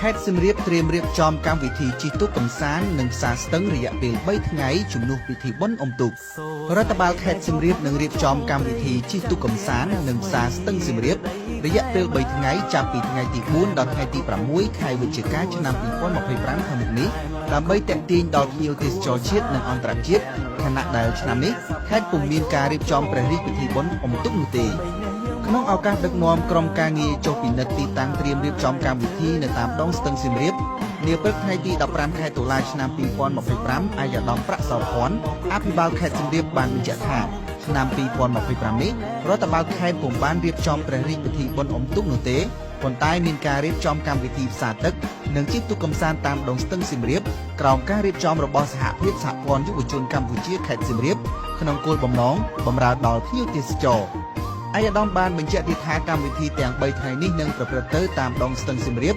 ខេត្តសៀមរាបត្រៀមរៀបចំកម្មវិធីជិះទូកកម្សាន្តនិងផ្សារស្ទឹងរយៈពេល3ថ្ងៃជំនួសពិធីបុណ្យអុំទូករដ្ឋបាលខេត្តសៀមរាបនឹងរៀបចំកម្មវិធីជិះទូកកម្សាន្តនិងផ្សារស្ទឹងសៀមរាបរយៈពេល3ថ្ងៃចាប់ពីថ្ងៃទី4ដល់ថ្ងៃទី6ខែវិច្ឆិកាឆ្នាំ2025ខាងមុខនេះដើម្បីទាក់ទាញដល់ភ្ញៀវទេសចរជាតិនិងអន្តរជាតិខណៈដែលឆ្នាំនេះខេត្តពុំមានការរៀបចំព្រះរាជពិធីបុណ្យអុំទូកនោះទេ ក្នុងឱកាសដឹកនាំក្រុមការងារចុះពិនិត្យទីតាំងត្រៀមរៀបចំកម្មវិធីនៅតាមដងស្ទឹងសៀមរាបនាព្រឹកថ្ងៃទី15ខែតុលាឆ្នាំ2025ឯកឧត្តមប្រាក់សោភ័ណ្ឌអភិបាលខេត្តសៀមរាបបានបញ្ជាក់ថាឆ្នាំ2025នេះរដ្ឋបាលខេត្តពុំបានរៀបចំព្រះរាជពិធីបុណ្យអុំទូកនោះទេប៉ុន្តែមានការរៀបចំកម្មវិធីផ្សារទឹកនិងជិះទូកកម្សាន្តតាមដងស្ទឹងសៀមរាបក្រោមការរៀបចំរបស់សហភាពសហព័ន្ធយុវជនកម្ពុជាខេត្តសៀមរាបក្នុងគោលបំណងបម្រើដល់ភ្ញៀវទេសចរ។ ឯកឧត្តមបានបញ្ជាក់ទៀតថាកម្មវិធីទាំង3ថ្ងៃនេះនឹងប្រព្រឹត្តទៅតាមដងស្ទឹងសៀមរាប